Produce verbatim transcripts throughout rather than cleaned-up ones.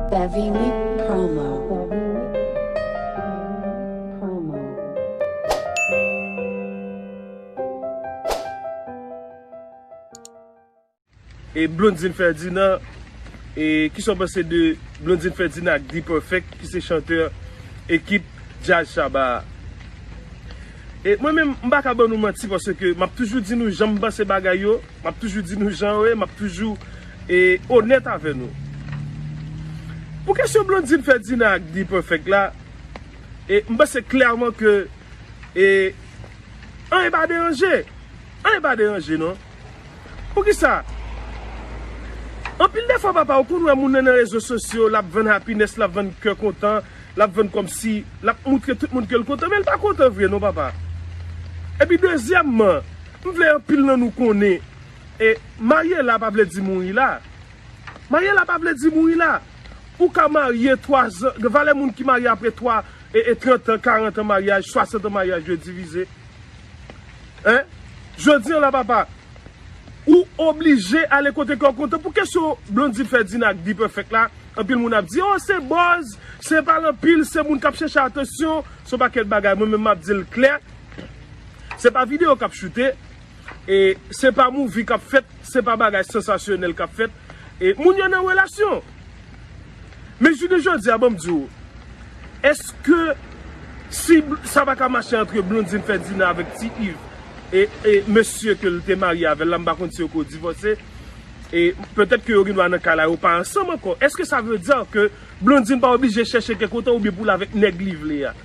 Savvy Week promo. E Blondine Ferdinand, e kisa w panse de Blondine Ferdinand ak D-Perfect ki se chantè ekip Djaz Shabba a? E mwen menm, m pa ka ban nou manti paske m ap toujou di nou jan m panse bagay yo, m ap toujou di nou jan yo ye, m ap toujou e, onèt avè nou. Pou kesyon Blondine Ferdinand ak D-Perfect la, e m panse klèman ke e, anyen pa deranje. Anyen pa deranje non. Poukisa? Anpil de fwa papa, ou konn wè moun nan nan rezo sosyo, l ap vann happiness, l ap vann kè kontan, l ap vann kòmsi, l ap moutre tout moun ke l kontan, men l pa kontan vre non papa. Epi dezyèmman, m vle anpil nan nou konnen, e marye la pa vle di mouri la. Marye la pa vle di mouri la. Ou ka marye twa zan, gen valè moun ki marye apre twa e, e trant an, karant an maryaj, swasant an maryaj yo divize. Hein? Jodi an la papa, ou oblije ale kote kè w kontan. Pou kesyon Blondine Ferdinand ak D-Perfect la, anpil moun ap di, oh, se buzz, se pale anpil, se moun k ap chèche atansyon, se yon pakèt bagay. Mwen menm m ap di l klè, se pa videyo k ap choute, e se pa movie k ap fèt, se pa bagay sansasyonèl k ap fèt, e moun yo nan relasyon. Men jounen jodi a, ban m di w, èske si bl- sa pa ka mache antre Blondine Ferdinand avèk Ti Yves e, e mesye ke l te marye avè l la, m pa konn si yo ko divòse, e petèt ke yo gen dwa nan ka la, yo pa ansanm ankò. Èske sa vle di ke Blondine pa oblije chèche kè kontan oubyen pou l avèk nèg li vle a?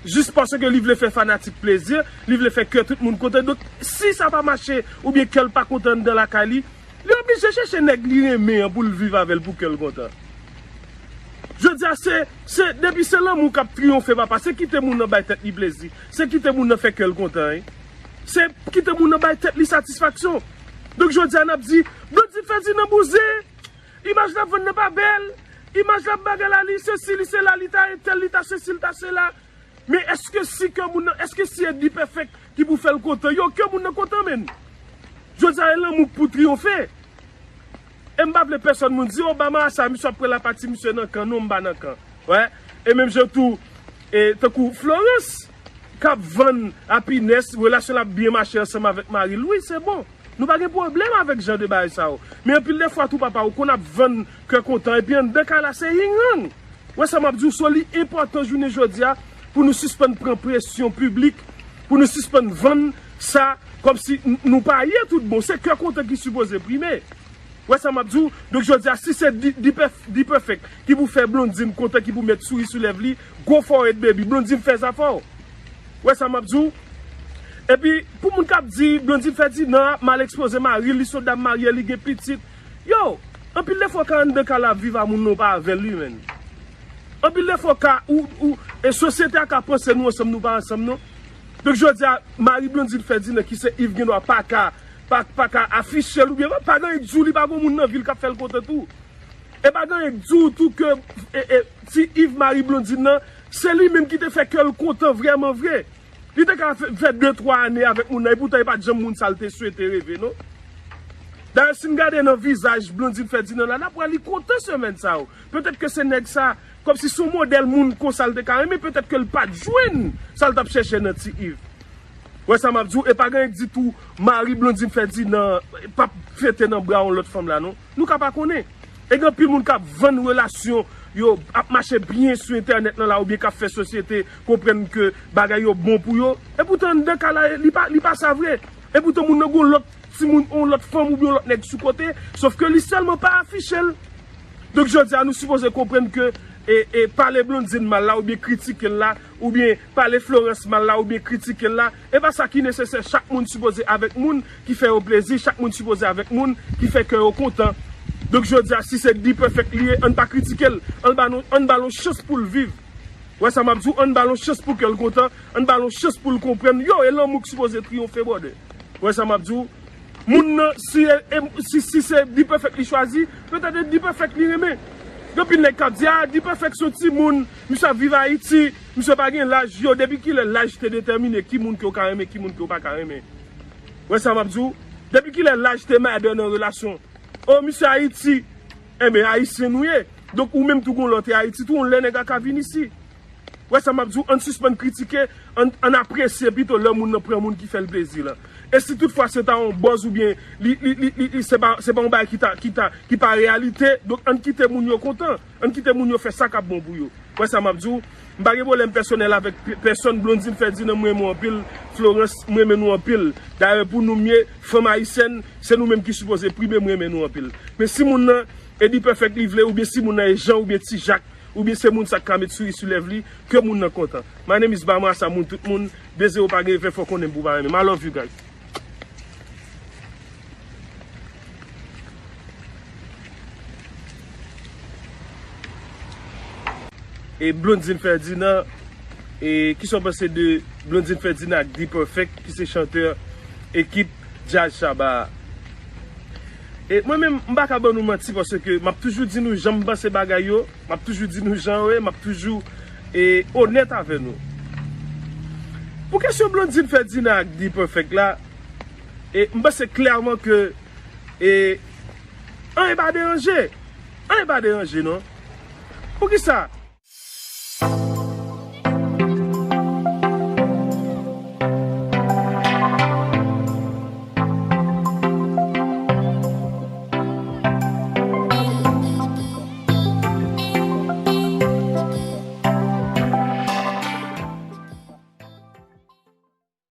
Jis paske li vle fè fanatik plezi, li vle fè kè tout moun kontan. Donk, si sa pa mache, oubyen kè l pa kontan anndan lakay li, li oblije chèche nèg li renmen an pou l viv avè l pou kè l kontan. Jodi a, se, se, depi se lanmou k ap triyonfe, papa, se kite moun nan bay tèt li plezi, se kite moun nan fè kè l kontan, wi. Se kite moun nan bay tèt li satisfaksyon. Donk, jodi a, n ap di, Blondine Ferdinand bouzen, imaj l ap vann nan pa bèl, imaj l ap bagay la, li sesi, li sela, li ta entèl, li ta sesi, li ta sela. Men èske si kè moun nan, èske si e D-Perfect ki pou fè l kontan, yo, kè moun nan kontan, menn. Jodi a, e lanmou k pou triyonfe. E m pa vle pèsòn moun di, Obama a sa, misye ap pran lapati misye nan kan, non, m pa nan kan. Wè. E menm jan tou, e tankou Florence, k ap vann happiness, relasyon l ap byen mache ansanm avèk mari l. Wi, se bon. Nou pa gen pwoblèm avèk jan de bagay sa yo. Men anpil de fwa tou, papa, ou konn ap vann kè kontan, epi anndan kay la, se ying yang. Wè sa m ap di w, so li enpòtan jounen jodi a pou nou sispann pran presyon piblik, pou nou sispann vann sa kòmsi n- nou pa ye tout bon. Se kè kontan ki sipoze prime. Wè sa m ap di w? Donk jodi a, si se D- D-Perf- D-Perfect ki pou fè Blondine kontan, ki pou met souri sou lèv li, go for it, baby. Blondine, fè zafè w. Wè sa m ap di w? Epi, pou moun k ap di Blondine Ferdinand ap mal ekspoze mari l, li se yon dam marye, li gen pitit. Yo, anpil de fwa w ka anndan kay la ap viv a moun nan, w pa avè l wi, menn. Anpil de fwa w ka, ou, ou, e sosyete a ka panse nou ansanm, nou pa ansanm non. Donk jodi a, mari Blondine Ferdinand ki se Yves gen dwa pa ka, pa, pa ka afiche l oubyen pa, pa gen anyen k di w li pa gen moun nan vi l k ap fè l kontan tou. E pa gen anyen k di w tou ke e, e, Ti Yves mari Blondine nan, se li menm ki te fè kè l kontan vrèman vre. Li te ka fè, fè de twa ane avèk moun nan, epoutan e pa t janm moun sa l te swete reve non. Dayè, si n gade nan vizaj Blondine Ferdinand la, n ap wè li kontan semèn sa yo. Petèt ke se nèg sa, kòmsi se yon modèl moun konsa l te ka renmen, petèt ke l pa t jwenn sa l t ap chèche nan Ti Yves. Wè sa m ap di w, e pa gen anyen k di tou mari Blondine Ferdinand p ap fete nan bra yon lòt fanm la non. Nou ka pa konnen. E gen anpil moun k ap vann relasyon yo, ap mache byen sou entènèt lan la, oubyen k ap fè sosyete konprann ke bagay yo bon pou yo. Epoutan anndan kay la, li pa, li pa sa vre. Epoutan moun nan gen yon lòt timoun, yon lòt fanm oubyen yon lòt nèg sou kote, sòf ke li sèlman pa afiche l. Donk jodi a, nou sipoze konprann ke e, e pale Blondine mal la, oubyen kritike l la, oubyen pale Florence mal la, oubyen kritike l la, e pa sa ki nesesè. Chak moun sipoze avèk moun ki fè yo plezi, chak moun sipoze avèk moun ki fè kè yo kontan. Donk jodi a, si se D-Perfect li ye, ann pa kritike l, ann ba l, ann ba l yon chans pou l viv. Wè sa m ap di w, ann ba l yon chans pou kè l kontan, ann ba l yon chans pou l konprann. Yo, e lanmou k sipoze triyonfe, brother. Wè sa m ap di w? Moun nan, si, e, e, si, si se D-Perfect li chwazi, petèt e D-Perfect li renmen. Gen anpil nèg k ap di, a, D-Perfect se yon timoun, misye ap viv Ayiti, misye pa gen laj. Yo, depi kilè laj te detèmine ki moun ke w ka renmen, ki moun ke w pa ka renmen? Wè sa m ap di w? Depi kilè laj te matter nan relasyon? O, misye Ayiti, enben, Ayisyen nou ye. Donk, ou menm tou gon lòt e Ayiti tou, yon lè nèg la ka vin isi. Wè sa m ap di w, ann sispann kritike, ann, ann apresye pito lè moun nan pran moun ki fè l plezi lan. E si toutfwa se ta yon buzz oubyen li, li, li, li, li, se pa, se pa yon bagay ki ta, ki ta, ki pa reyalite, donk ann kite moun yo kontan, ann kite moun yo fè sa k ap bon pou yo. Wè sa m ap di w, m pa gen pwoblèm pèsonèl avèk pe-, pèsonn. Blondine Ferdinand, mwen renmen w anpil. Florence, mwen renmen nou anpil. Dayè, pou nou mye, fanm ayisyèn, se nou menm ki sipoze prime, mwen renmen nou anpil. Men si moun nan, e D-Perfect li vle, oubyen si moun nan e Jan oubyen Ti Jak, oubyen se moun sa k ka met souri sou lèv li, ke moun nan kontan. My name is Bamara Samoun, tout moun, de zewo pa gen ven, fò konnen m pou pa renmen m. I love you guys. E Blondine Ferdinand, e kisa w panse de Blondine Ferdinand ak D-Perfect, ki se chantè ekip Jazz Shabba a? E mwen menm, m pa ka ban nou manti, paske m ap toujou di nou jan m panse bagay yo, m ap toujou di nou jan yo ye, m ap toujou, e, onèt avè nou. Pou kesyon Blondine Ferdinand ak D-Perfect la, e, m panse klèman ke, e, anyen pa deranje. Anyen pa deranje, non. Poukisa?